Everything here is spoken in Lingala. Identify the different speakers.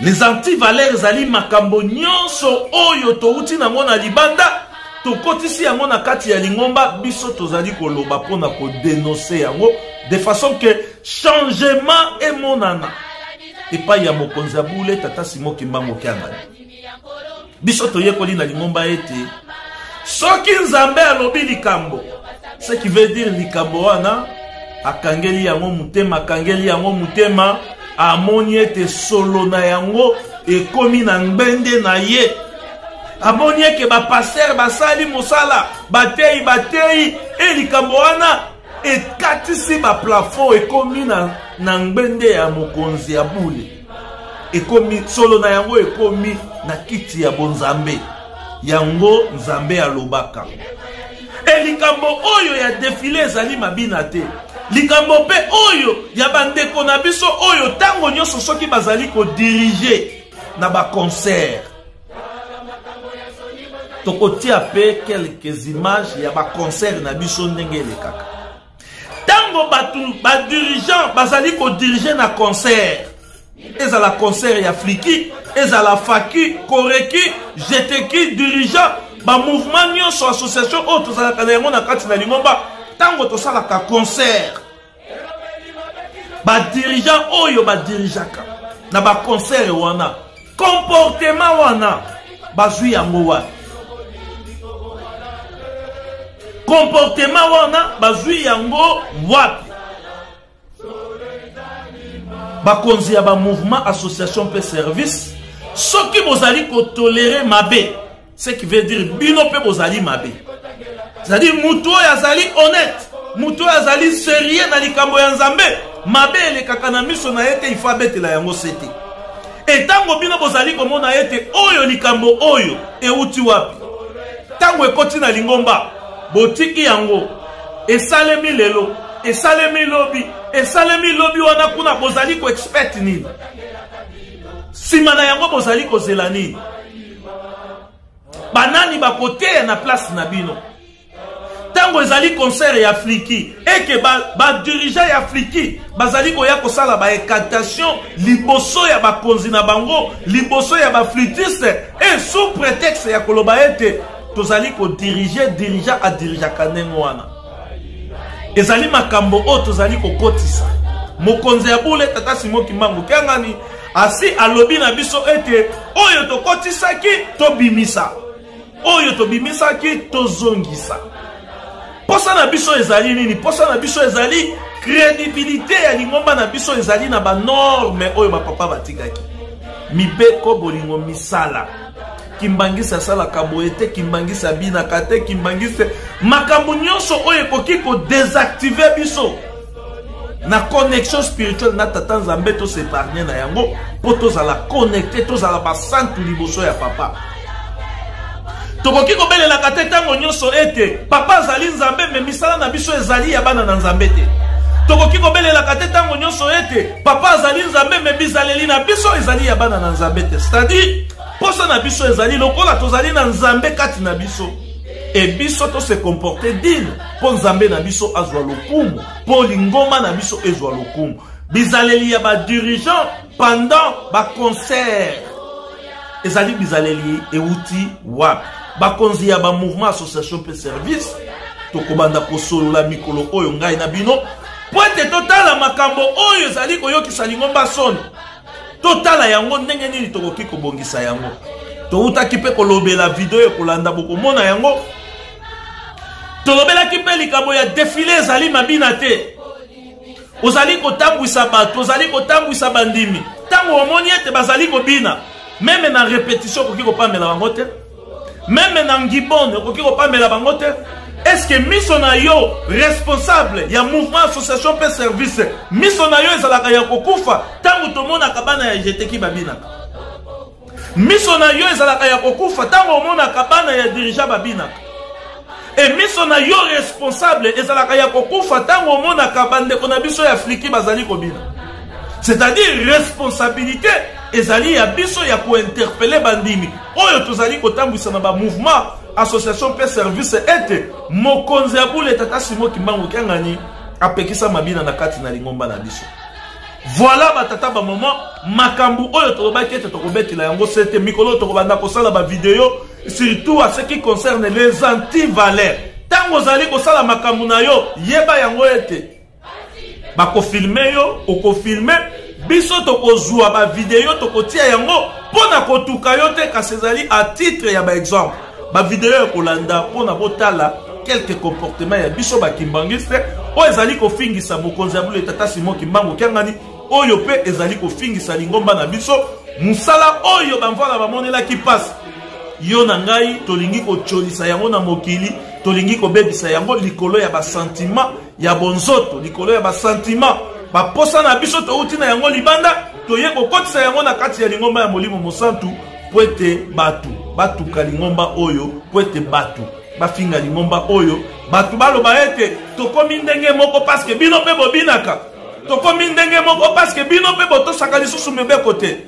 Speaker 1: Les antivaleurs ezali makambo nyonso oyo touti nango na libanda, tokotisi yango na kati ya lingomba. Biso tozali koloba mpo na kodenonse yango de façon que changement emonana epai ya mokonzi ya bule tata Simon Kimbangu Kiangani. Biso toyekoli na lingomba ete soki Nzambe alobi likambo, ce qui veut dire likambo wana akangeli yango motema, akangeli yango motema, amoni ete solo na yango ekomi na ngbende na ye, amoni eke bapaster basali mosala, bateyi bateyi, e likambo wana ekatisi baplafond, ekomi na ngbende ya mokonzi ya bule, ekomi solo na yango ekomi na kiti ya bonzambe. Yango Nzambe alobaka. E likambo oyo ya defile ezali mabina te. Likambo mpe oyo ya bandeko na biso oyo ntango nyonso soki bazali kodirige na baconcert, tokotia mpe quelques images ya baconcert na biso ndenge elekaka. Ntango bato badirigeant bazali kodirige na concert, ezala concert ya fliki, ezala faki, koreki, jeteki, dirigeant, bamouvement nyonso, association oyo tozalaka na yango na kati na lingomba, ntango tosalaka concert, badirigeant oyo badirigeaka na baconcert wana, comportement wana bazwi yango wapi? Comportement wana bazwi yango wapi? Bakonzi ya bamouvement, association mpe service, soki bozali kotolere mabe, ce qui veut dire bino mpe bozali mabe. C'est-à-dire motu oyo azali honnête, motu oyo azali sérieux na likambo ya Nzambe, mabe elekaka na miso na ye te, il faut abetela yango sete. Etango bino bozali komona ete oyo likambo oyo euti wapi, ntango ekoti na lingomba, botiki yango, esalemi lelo, esalemi lobi, esalemi lobi wana kuna, bozali koexpect nini? Nsima na yango bozali kozela nini? Banani bakoteya na place na bino? Ntango ezali concert ya fliki, eke badirigeant ba ya fliki bazali koya kosala baincantation liboso ya bakonzi na bango, liboso ya baflutiste, e sous prétexte ya koloba ete tozali kodirige, dirigeant adirigeaka ndenge wana. Ezali makambo oyo tozali kokotisa. Mokonzi ya bule tata Simon Kimbangu Kiangani asi alobi na biso ete oyo tokotisaki tobimisa, oyo tobimisaki tozongisa. Posa na biso ezali nini? Posa na biso ezali crédibilité ya lingomba na biso, ezali na banorme oyo bapapa batikaki, mibeko, bolingo, misala. Kimbangisi asalaka boye te, Kimbangisi abinaka te, Kimbangisi makambo nyonso oyo ekoki kodésactive biso na connexion spirituelle na tata Nzambe, tosepargne na yango mpo tozala connecte, tozala basantu liboso ya papa. Tokoki kobelelaka te ntango nyonso ete papa azali Nzambe, me misala na biso ezali ya bana na Nzambe te. Tokoki kobelelaka te ntango nyonso ete papa azali Nzambe, me bizaleli na biso ezali ya bana na Nzambe te. C'est-à-dire posa na biso ezali lokola tozali na Nzambe kati na biso, e biso tose comporte digne mpo Nzambe na biso azwa lokumu, mpo lingomba na biso ezwa lokumu. Bizaleli ya badirigeant pendant baconcert ezali bizaleli euti wapi? Bakonzi ya bamouvement, association mpe service, tokobanda kosolola mikolo oyo ngai na bino mpo ete totala makambo oyo ezali koyokisa lingomba soni, totala yango ndenge nini tokoki kobongisa yango. Toutaki mpe kolobela video ekolanda, bokomona yango. Tolobelaki mpe likambo ya defile ezali mabina te. Ozali kotambwisa bato, ozali kotambwisa bandimi, ntango omoni ete bazali kobina, meme na repetition okoki kopamela bango te, meme na ngibone okoki kopamela bango te. Est-ce miso na yo responsable ya mouvement, association mpe service, miso na yo ezalaka ya kokufa ntango tomonaka bana ya jeteki babinaka? Miso na yo ezalaka ya kokufa ntango omonaka bana ya dirigeant babinaka? E miso na yo responsable ezalaka ya kokufa ntango omonaka bandeko na biso ya fliki bazali kobina? C'est-à-dire responsabilité ezali ya biso ya kointerpele bandimi oyo tozali kotambwisa na bamouvement, association mpe service ete mokonzi ya bule tata Simon Kimbangu Kiangani apekisa mabina na kati na lingomba na biso. Voilà batata bamama, makambo oyo tolobaki ete tokobetela yango sete mikolo oyo tokobanda kosala bavideo, surtout à ce qui concerne les antivaleurs. Ntango ozali kosala makambo na yo, yeba yango ete bakofilme yo, okofilme biso, tokozwa bavideo, tokotia yango mpo na kotuka yo te, kasi ezali à titre ya baexemple. Bavideo ya kolanda mpo na botala quelques comportements ya biso bakimbangiste oyo ezali kofingisa mokonzi ya bule tata Simon Kimbangu Kiangani, oyo mpe ezali kofingisa lingomba na biso, mosala oyo bamvala bamonelaki mpasi. Yo na ngai tolingi kotyolisa yango na mokili, tolingi kobebisa yango likolo ya basentiment ya bonzoto, likolo ya basentiment baposa na biso touti na yango libanda, toye kokotisa yango na kati ya lingomba ya Molimo Mosantu po ete bato batuka lingomba oyo, po ete bato bafinga lingomba oyo, bato baloba ete tokomi ndenge moko paske bino mpe bobinaka, tokomi ndenge moko paske bino mpe botosaka lisusu mibeko te.